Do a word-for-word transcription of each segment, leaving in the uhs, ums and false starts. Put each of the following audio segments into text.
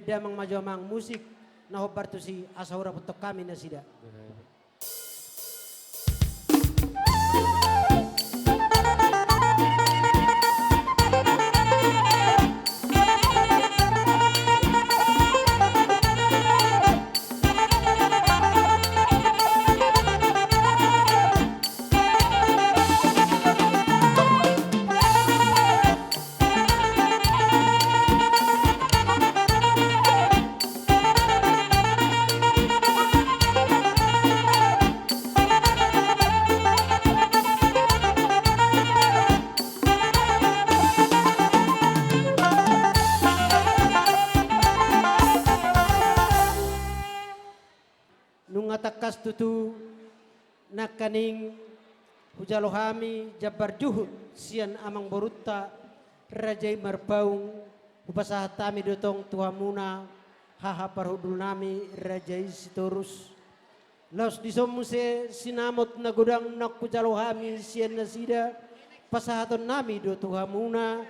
Damang ma jo amang musik na hombar tusi asa hurap hami nasida. Nunga tangkas tutu nangkaning hujalo hami jambar juhut sian amangborunta Raja i Marpaung, hupasahat hami do tong tu hamuna haha parhundul nami Raja i Sitorus. Laos dison muse sinamot na godang naung hujalo hami sian nasida, pasahaton nami do tu hamuna,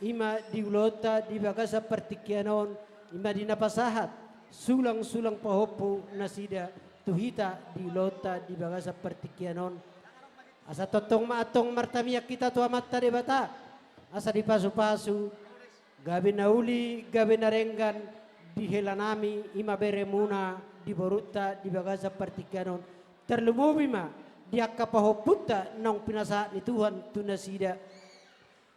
i ma di ulaonta di bagasan partingkian on, i ma di na pasahat sulang-sulang pahompu nasida tu hita di ulaonta di bagasan partingkian on. Asa tongtong ma antong martamiang hita tu Amanta Debata, asa dipasu-pasu gabe na uli, gabe na denggan di hela nami, i ma beremuna, di borunta di bagasan partingkian on. Tarlumobi ma di angka pahompunta naung pinasahat ni Tuhan tu nasida.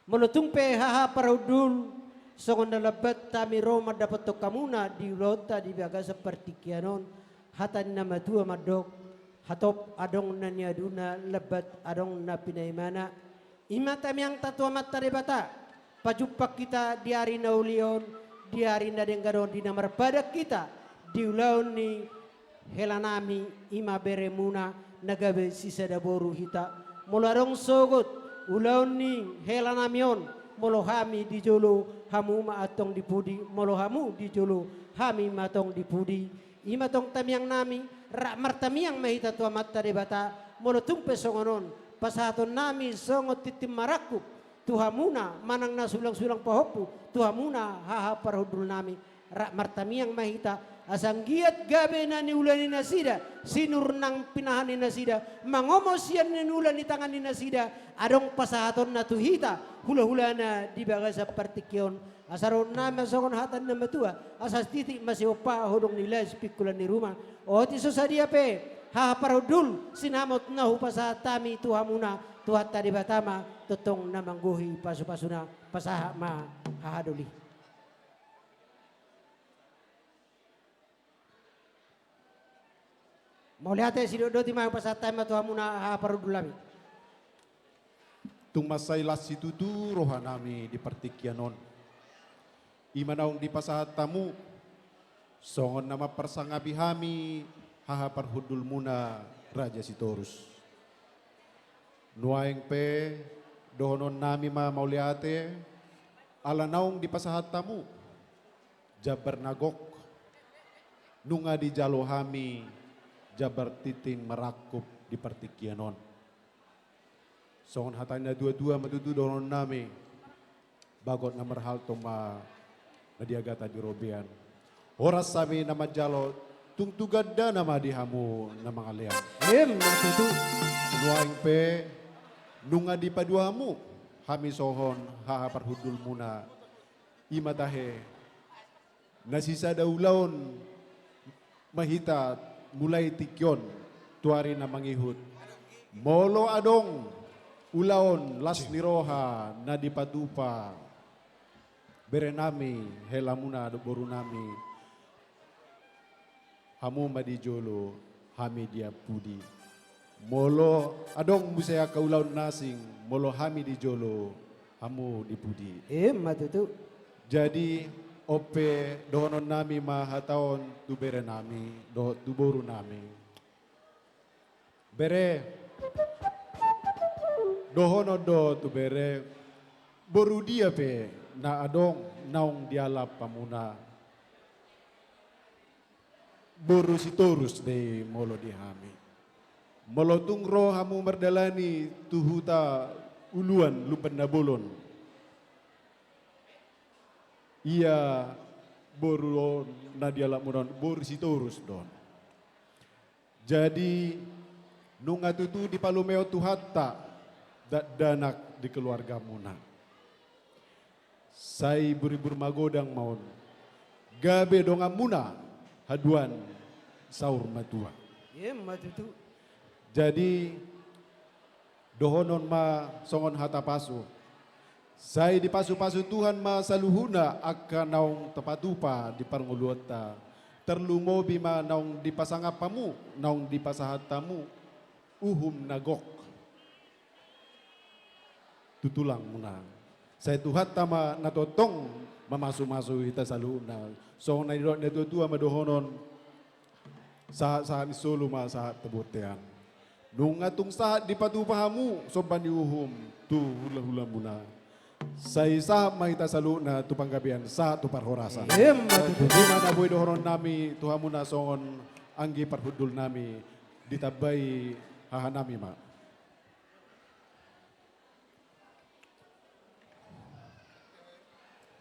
Molo tung pe haha parhundul, songon na lambat hami ro mandapothon hamuna di ulaonta di bagasan partingkian on, hata ni na matua mandok, hatop adong na niaduna, lambat adong na pinaimana. I ma tamiangta tu Amanta Debata, pajumpang hita di ari na uli on, di ari na denggan on, di na marpadan hita di ulaon ni hela nami, i ma beremuna, na gabe sisada boru hita. Molo adong sogot ulaon ni hela nami on, molo hami di jolo, hamu ma antong di pudi, molo hamu di jolo, hami ma antong di pudi. I ma tong tamiang nami, rap martamiang ma hita tu Amanta Debata, molo tung pe songon on, pasahaton nami songon tintin marangkup tu hamuna, manang na sulang-sulang pahompu tu hamuna, haha parhundul nami, rap martamiang ma hita, asa anggiat gabe na niula ni nasida, sinur na pinahan ni nasida, mangomo sian na niula ni tangan ni nasida, adong pasahatonna tu hita, hula-hulana di bagasan partingkian on, asa dohonon nami ma songon hata ni na matua, asa sititi ma sihompa, hodong ni las pingkulan ni ruma. Otik so sadia pe haha parhundul, sinamot na hupasahat hami tu hamuna, Tuhanta Debata ma tongtong na manggohi pasu-pasuna. Pasahat ma haha doli. Mauliate, sidok doti ma hupasahat hami ma tu hamuna, haha parhundul nami. Tung mansai las situtu roha nami di partingkian on, i ma naung dipasahat hamu, songon na mamparsangapi hami, haha parhundulmuna Raja Sitorus. Nuaeng pe, dohonon nami ma mauliate, ala naung dipasahat hamu jambar na gok, nunga dijalo hami jambar tintin marangkup di partingkian on. Songon hata ni na tua-tua ma tutu dohonon nami, bagot na marhalto ma na di agatan di robean. Horas hami na manjalo, tung tu gandana ma di hamu na mangalean. Ima tutu. Nuaeng pe, nunga dipadua hamu hami songon haha parhundulmuna, i ma tahe, na sisada ulaon ma hita mulai tingki on tu ari na mangihut. Molo adong ulaon las ni roha na dipatupa bere nami, hela muna dohot boru nami, hamu ma di jolo, hami di pudi. Molo adong muse angka ulaon na asing, molo hami di jolo, hamu di pudi. Ima tutu. Jadi, on pe dohonon nami ma hata on tu bere nami, dohot tu boru nami. Bere, dohonon do tu bere, boru dia pe na adong naung dialap hamuna, boru Sitorus do i molo di hami. Molo tung ro hamu mardalani tu huta uluan Lumban Nabolon, ia Boru on na dialap muna on, boru Sitorus do on. Jadi, nunga tutu dipalumehon Tuhanta dakdanak di keluargamuna. Sai buribur magodang ma on. Gabe donganmuna haduan saur matua. Emma tutu. Jadi, dohonon ma songon hata pasu. Sai dipasupasu Tuhan ma saluhutna angka naung tapatupa di parngoluonta. Tarlumobi ma naung dipasangap hamu, naung dipasahat hamu uhum na gok tu tulangmuna. Sai Tuhanta ma na tongtong mamasumasu hita saluhutna. Songon na nidok ni natuatua ma dohonon, sahatsahat ni solu ma sahat tu bontean. Nunga tung sahat dipatupa hamu somba ni uhum tu hulahulamuna. Sai sahat ma hita saluhutna tu panggabean sahat tu parhorasan. Emma tutu. Ima na boi dohononnami tu hamuna songon anggi parhundulnami, ditambai hahanami ma.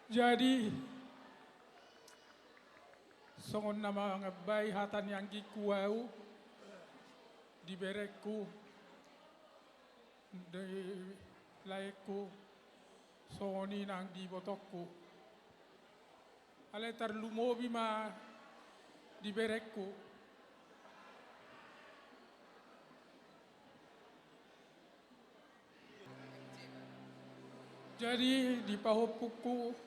Jadi, songon na mangambai hata ni anggingku ahu, di berengku, di laengku, songon i nang di ibotongku. Alai tarlumobi ma di berengku. Jadi di pahompungku,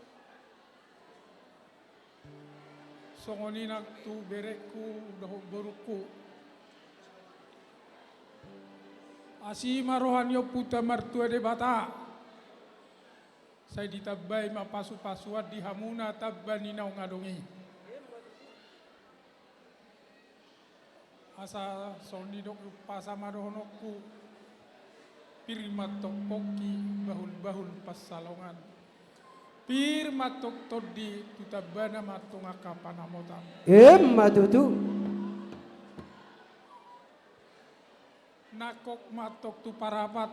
songon i nang tu berengku dohot borungku. Asi ma roha ni Ompunta Martua Debata. Sai ditambai ma pasupasuan di hamuna tamba ni naung adong i. Asa songon nidok ni umpasa ma dohononku, pir ma antong pongki, bahulbahul pansalongan. Pir ma antong tondi, tu tambana ma antong angka panamotan. Emma tutu. Nangkok ma antong tu Parapat,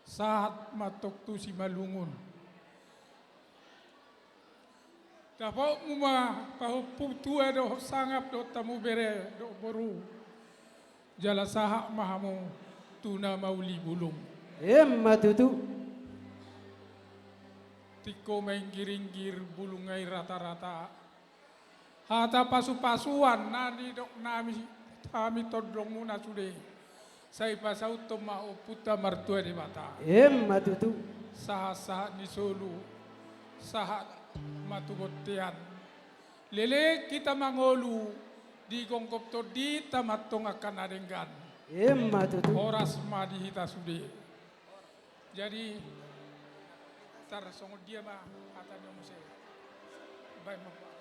sahat ma antong tu Simalungun. Dapotmu ma pahompu tua dohot sangap dohot hamu bere dohot boru. Jala sahat ma hamu tu na mauli bulung. Emma tutu. Tingko mainggiringgir bulung ai ratarata. Hata pasupasuan na nidok nami, hami tondongmuna sude. Sai pasauthon ma Ompunta Martua Debata. Emma tutu. Sahatsahat ni solu, sahat ma tu bontean. Leleng hita mangolu, digonggom tondinta ma antong angka na denggan. Emma tutu. Horas ma di hita sude. Jadi, tar songon dia ma hata ni muse. Baik, Bapak.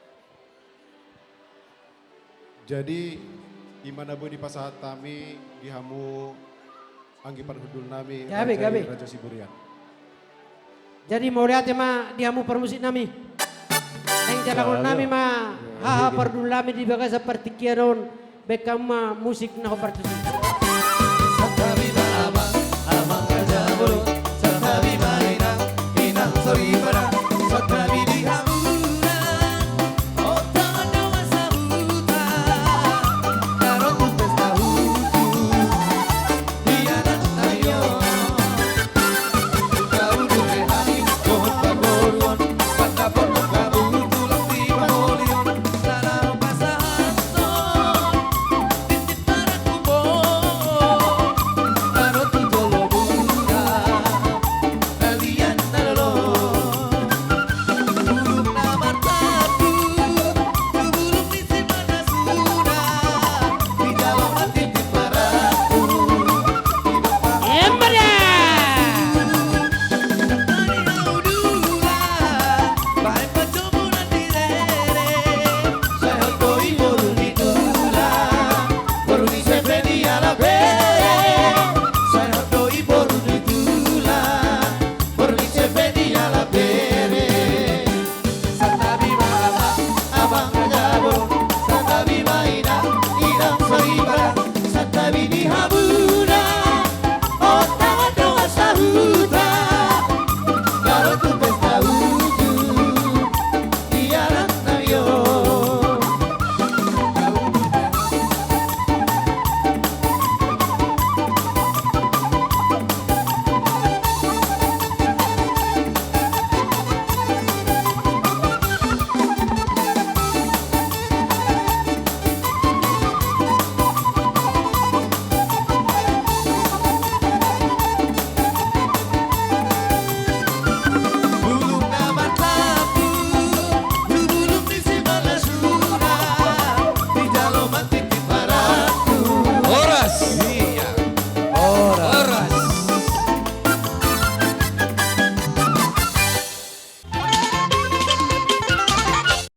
Jadi, ima na boi dipasahat hami di hamu anggi parhundulnami, gabe, Raja i, gabe, Raja Siburian. Jadi, mauliate ma di hamu parmusiknami. Naeng jalangonnami ma haha parhundulnami di bagasan partingkian on, baen hamu ma musik na hombar tusi.